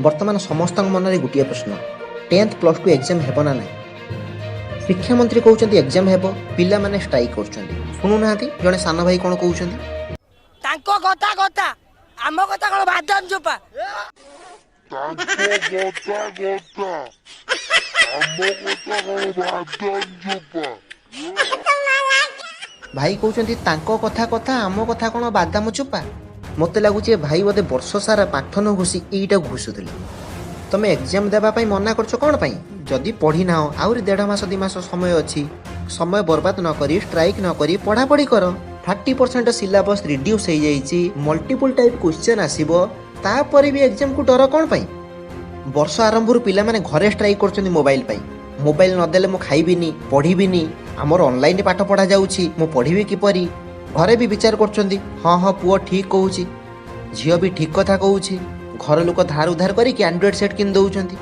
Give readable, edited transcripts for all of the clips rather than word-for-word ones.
ବର୍ତ୍ତମାନ ସମସ୍ତଙ୍କ ମନରେ ଗୋଟିଏ ପ୍ରଶ୍ନ, 10th +2 exam ହେବ ନା ନାହିଁ? ଶିକ୍ଷାମନ୍ତ୍ରୀ କହୁଛନ୍ତି ଏକ୍ଜାମ୍ ହେବ, ପିଲାମାନେ ଷ୍ଟ୍ରାଇକ୍ କରୁଛନ୍ତି। ଶୁଣୁନାହାନ୍ତି ଜଣେ ସାନ ଭାଇ କ'ଣ କହୁଛନ୍ତି। ତାଙ୍କ କଥା କଥା, ଆମ କଥା କଣ ବାଦାମ ଚୋପା? ତାଙ୍କ କଥା କଥା, ଆମ କଥା କଣ ବାଦାମ ଚୋପା? ଭାଇ କହୁଛନ୍ତି ତାଙ୍କ କଥା କଥା, ଆମ କଥା କ'ଣ ବାଦାମ ଚୋପା? ମୋତେ ଲାଗୁଛି ଏ ଭାଇ ବୋଧେ ବର୍ଷ ସାରା ପାଠ ନ ଘୋଷି ଏଇଟାକୁ ଘୋଷୁଥିଲେ। ତମେ ଏକ୍ଜାମ୍ ଦେବା ପାଇଁ ମନା କରୁଛ କ'ଣ ପାଇଁ? ଯଦି ପଢ଼ିନାହ, ଆହୁରି 1.5 ମାସ 2 ମାସ ସମୟ ଅଛି। ସମୟ ବର୍ବାଦ ନ କରି, ଷ୍ଟ୍ରାଇକ୍ ନ କରି ପଢ଼ାପଢ଼ି କର। 30% ସିଲାବସ୍ ରିଡ୍ୟୁସ୍ ହେଇଯାଇଛି, ମଲ୍ଟିପୁଲ୍ ଟାଇପ୍ କ୍ୱେଶ୍ଚନ୍ ଆସିବ, ତାପରେ ବି ଏକ୍ଜାମ୍କୁ ଡର କ'ଣ ପାଇଁ? ବର୍ଷ ଆରମ୍ଭରୁ ପିଲାମାନେ ଘରେ ଷ୍ଟ୍ରାଇକ୍ କରୁଛନ୍ତି ମୋବାଇଲ ପାଇଁ। ମୋବାଇଲ ନଦେଲେ ମୁଁ ଖାଇବିନି, ପଢ଼ିବିନି, ଆମର ଅନଲାଇନ୍ ପାଠ ପଢ଼ା ଯାଉଛି, ମୁଁ ପଢ଼ିବି କିପରି? ଘରେ ବି ବିଚାର କରୁଛନ୍ତି, ହଁ ହଁ, ପୁଅ ଠିକ୍ କହୁଛି, ଝିଅ ବି ଠିକ୍ କଥା କହୁଛି। ଘର ଲୋକ ଧାର ଉଧାର କରିକି ଆଣ୍ଡ୍ରଏଡ଼୍ ସେଟ୍ କିଣି ଦେଉଛନ୍ତି।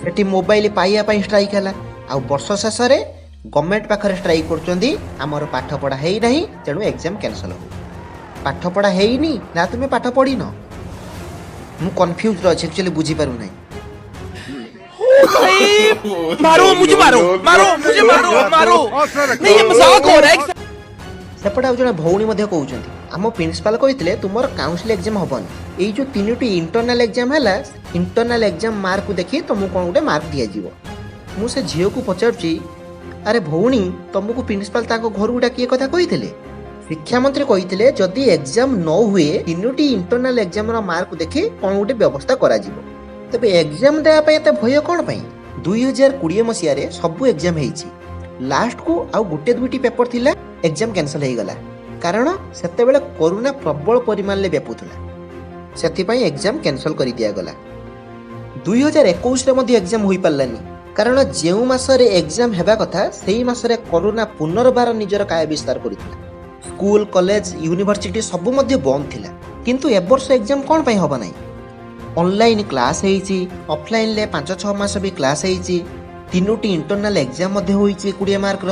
ସେଠି ମୋବାଇଲ ପାଇବା ପାଇଁ ଷ୍ଟ୍ରାଇକ୍ ହେଲା, ଆଉ ବର୍ଷ ଶେଷରେ ଗଭର୍ଣ୍ଣମେଣ୍ଟ ପାଖରେ ଷ୍ଟ୍ରାଇକ୍ କରୁଛନ୍ତି, ଆମର ପାଠ ପଢ଼ା ହେଇନାହିଁ, ତେଣୁ ଏକ୍ଜାମ୍ କ୍ୟାନସଲ୍ ହଉ। ପାଠ ପଢ଼ା ହେଇନି ନା ତୁମେ ପାଠ ପଢ଼ିନ? ମୁଁ କନଫ୍ୟୁଜ୍ରେ ଅଛି, ଆକ୍ଚୁଆଲି ବୁଝିପାରୁନାହିଁ। मारो मुझे, मारो मारो मुझे, मारो मारो। नहीं, ये मजाक हो रहा है। ସେପଟେ ଆଉ ଜଣେ ଭଉଣୀ ମଧ୍ୟ କହୁଛନ୍ତି, ଆମ ପ୍ରିନ୍ସିପାଲ କହିଥିଲେ ତୁମର କାଉନସିଲ୍ ଏକ୍ଜାମ୍ ହେବନି, ଏଇ ଯେଉଁ ତିନିଟି ଇଣ୍ଟରନାଲ୍ ଏକ୍ଜାମ୍ ହେଲା, ଇଣ୍ଟରନାଲ୍ ଏକ୍ଜାମ୍ ମାର୍କକୁ ଦେଖି ତୁମକୁ କ'ଣ ଗୋଟେ ମାର୍କ ଦିଆଯିବ। ମୁଁ ସେ ଝିଅକୁ ପଚାରୁଛି, ଆରେ ଭଉଣୀ, ତୁମକୁ ପ୍ରିନ୍ସିପାଲ ତାଙ୍କ ଘରକୁ ଡାକି ଏ କଥା କହିଥିଲେ? ଶିକ୍ଷାମନ୍ତ୍ରୀ କହିଥିଲେ ଯଦି ଏକ୍ଜାମ୍ ନ ହୁଏ, ତିନୋଟି ଇଣ୍ଟରନାଲ୍ ଏକ୍ଜାମ୍ର ମାର୍କକୁ ଦେଖି କ'ଣ ଗୋଟେ ବ୍ୟବସ୍ଥା କରାଯିବ। ତେବେ ଏକ୍ଜାମ୍ ଦେବା ପାଇଁ ଏତେ ଭୟ କ'ଣ ପାଇଁ? 2020 ମସିହାରେ ସବୁ ଏକ୍ଜାମ୍ ହେଇଛି, ଲାଷ୍ଟକୁ ଆଉ ଗୋଟେ ଦୁଇଟି ପେପର ଥିଲା, ଏକ୍ଜାମ୍ କ୍ୟାନସଲ୍ ହେଇଗଲା। କାରଣ ସେତେବେଳେ କରୋନା ପ୍ରବଳ ପରିମାଣରେ ବ୍ୟାପୁଥିଲା, ସେଥିପାଇଁ ଏକ୍ଜାମ୍ କ୍ୟାନସଲ୍ କରି ଦିଆଗଲା। 2021ରେ ମଧ୍ୟ ଏକ୍ଜାମ୍ ହୋଇପାରିଲାନି, କାରଣ ଯେଉଁ ମାସରେ ଏକ୍ଜାମ୍ ହେବା କଥା ସେଇ ମାସରେ କରୋନା ପୁନର୍ବାର ନିଜର କାୟା ବିସ୍ତାର କରିଥିଲା। ସ୍କୁଲ, କଲେଜ, ୟୁନିଭର୍ସିଟି ସବୁ ମଧ୍ୟ ବନ୍ଦ ଥିଲା। କିନ୍ତୁ ଏ ବର୍ଷ ଏକ୍ଜାମ୍ କ'ଣ ପାଇଁ ହେବ ନାହିଁ? ଅନଲାଇନ୍ କ୍ଲାସ୍ ହେଇଛି, ଅଫଲାଇନ୍ରେ 5-6 ମାସ ବି କ୍ଲାସ୍ ହେଇଛି, ତିନୋଟି ଇଣ୍ଟରନାଲ୍ ଏକ୍ଜାମ୍ ମଧ୍ୟ ହୋଇଛି 20 ମାର୍କର।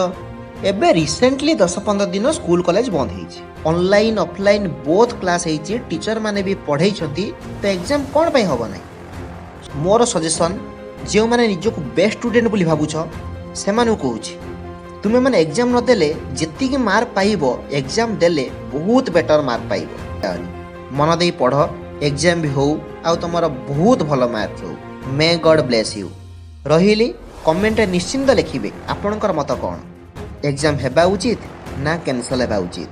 ଏବେ ରିସେଣ୍ଟଲି 10-15 ଦିନ ସ୍କୁଲ କଲେଜ ବନ୍ଦ ହେଇଛି, ଅନଲାଇନ୍ ଅଫଲାଇନ୍ ବୋଥ୍ କ୍ଲାସ୍ ହେଇଛି, ଟିଚର ମାନେ ବି ପଢ଼େଇଛନ୍ତି, ତ ଏକ୍ଜାମ୍ କ'ଣ ପାଇଁ ହେବ ନାହିଁ? ମୋର ସଜେସନ୍, ଯେଉଁମାନେ ନିଜକୁ ବେଷ୍ଟ ଷ୍ଟୁଡେଣ୍ଟ ବୋଲି ଭାବୁଛ ସେମାନଙ୍କୁ କହୁଛି, ତୁମେମାନେ ଏକ୍ଜାମ୍ ନଦେଲେ ଯେତିକି ମାର୍କ ପାଇବ, ଏକ୍ଜାମ୍ ଦେଲେ ବହୁତ ବେଟର ମାର୍କ ପାଇବ। ମନ ଦେଇ ପଢ଼, ଏକ୍ଜାମ୍ ବି ହଉ ଆଉ ତୁମର ବହୁତ ଭଲ ମାର୍କ ହଉ। May God bless you. ରହିଲି। କମେଣ୍ଟରେ ନିଶ୍ଚିନ୍ତ ଲେଖିବେ ଆପଣଙ୍କର ମତ କ'ଣ, ଏକ୍ଜାମ୍ ହେବା ଉଚିତ ନା କ୍ୟାନସଲ୍ ହେବା ଉଚିତ?